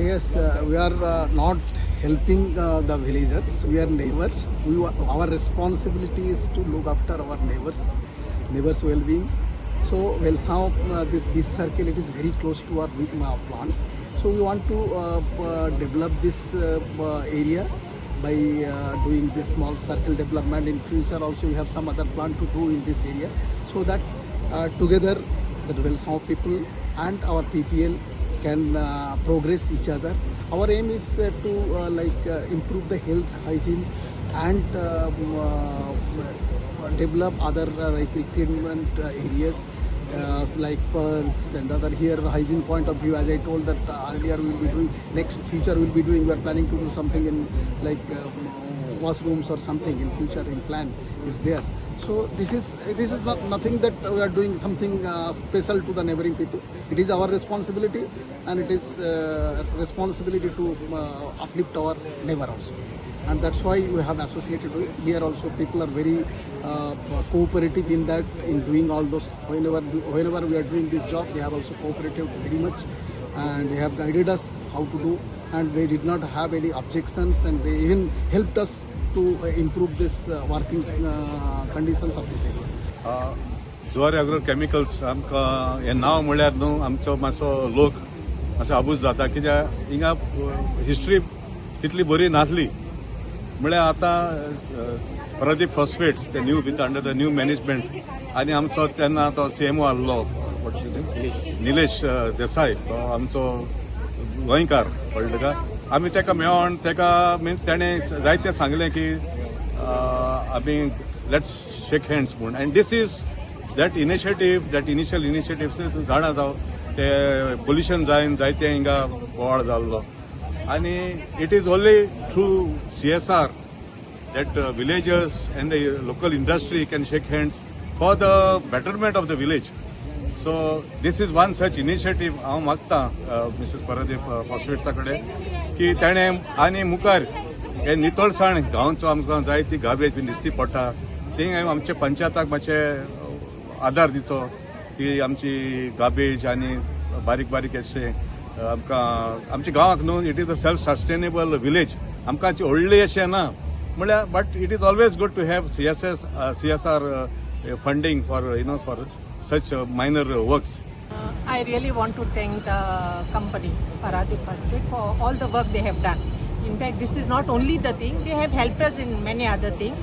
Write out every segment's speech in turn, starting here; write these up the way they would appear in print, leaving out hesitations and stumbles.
Yes, we are not helping the villagers. We are neighbor. Our responsibility is to look after our neighbors, neighbors' well-being. So, Velsao, this beach circle, it is very close to our plant. So, we want to develop this area by doing this small circle development. In future, also we have some other plan to do in this area, so that together the Velsao people and our PPL can progress each other. Our aim is to like improve the health hygiene and develop other like recruitment areas like parks and other. Here hygiene point of view, as I told that earlier, we will be doing next future, we will be doing, we are planning to do something in like washrooms or something in future, in plan is there. So this is not nothing that we are doing something special to the neighboring people. It is our responsibility, and it is responsibility to uplift our neighbor also, and that's why we have associated with here also. People are very cooperative in that, in doing all those. Whenever we are doing this job, they have also cooperated very much, and they have guided us how to do, and they did not have any objections, and they even helped us to improve this working conditions of this area. Zuari agro chemicals आमकां हें नांव म्हळ्यार न्हू आमचो मातसो लोक मातसो आबूज जाता, कित्याक हिंगा हिस्ट्री तितली बरी नासली. म्हळ्यार आतां पारादीप फॉस्फेट्स ते new with under the new management आनी आमचो तेन्ना तो सीएमओ आहलो निलेश देसाय, तो आमचो गोंयकार, कळ्ळें तुका. आमी ताका मेळोन ताका मिन्स तेणें जायतें सांगलें की आमी let's shake hands म्हूण, and this is that initiative, that initial initiative. जाणा जावं ते पोल्युशन जायन जायते हिंगा बोवाळ जाल्लो आनी it is only through CSR that villagers and the local industry can shake hands for the betterment of the village. So this is one such initiative. हांव मागता मिसेस पारादीप फॉस्फेट्सा कडेन की तेणें आनी मुखार हे नितळसाण गांवचो आमकां जाय ती गार्बेज बीन दिसती पडटा ती आमच्या पंचायताक मातशें आदार दिचो की आमची गार्बेज आनी बारीक बारीक अशें आमकां आमच्या गांवाक न्हू, it is a self sustainable village. आमकां व्हडलें अशें ना म्हळ्यार, but it is always good to have CSS CSR funding for you know for such minor works. I really want to thank the company, Paradip Phosphate, for all the work they have done. In fact, this is not only the thing, they have helped us in many other things,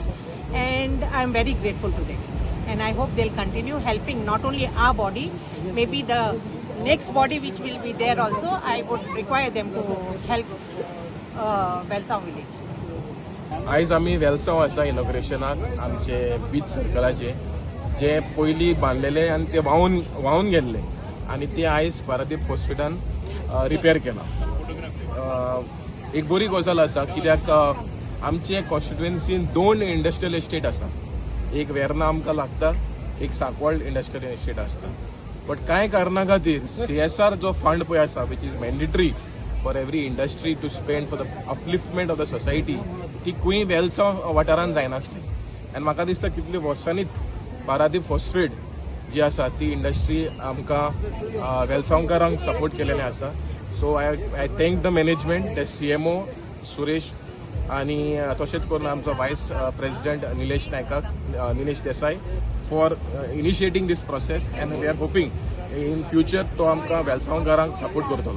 and I am very grateful to them. And I hope they'll continue helping not only our body, maybe the next body which will be there also, I would require them to help Velsao village. आयज आमी वेलसांव आसा इनॉग्रेशनाक आमचे beach सर्कलाचे, जे पयलीं बांदलेले आनी ते व्हांवून व्हांवून गेल्ले आनी ते आयज पारादीप फॉस्फेटान रिपेर केला. एक बरी गजाल आसा, कित्याक आमचे कॉन्स्टिट्युएन्सीन दोन इंडस्ट्रियल एस्टेट आसा. एक वेर्ना आमकां लागता, एक सांकवाळ इंडस्ट्रियल एस्टेट आसता. बट कांय कारणा खातीर सीएसआर जो फंड पळय आसा, which is mandatory for every industry to spend for the upliftment of the society, ती खंय वेलसांव वाठारांत जायनासली. आनी म्हाका दिसता कितल्या वर्सांनीच पारादीप फॉस्फेट जी आसा ती इंडस्ट्री आमकां वेलसांवकारांक सपोर्ट केलेले आसा. So I thank the management, the CMO Suresh आनी तशेंच करून आमचो वायस प्रेसिडेंट निलेश नायकाक, Nilesh Desai, for initiating this process, and we are hoping in future तो आमकां वेलसांवकारांक सपोर्ट करतलो.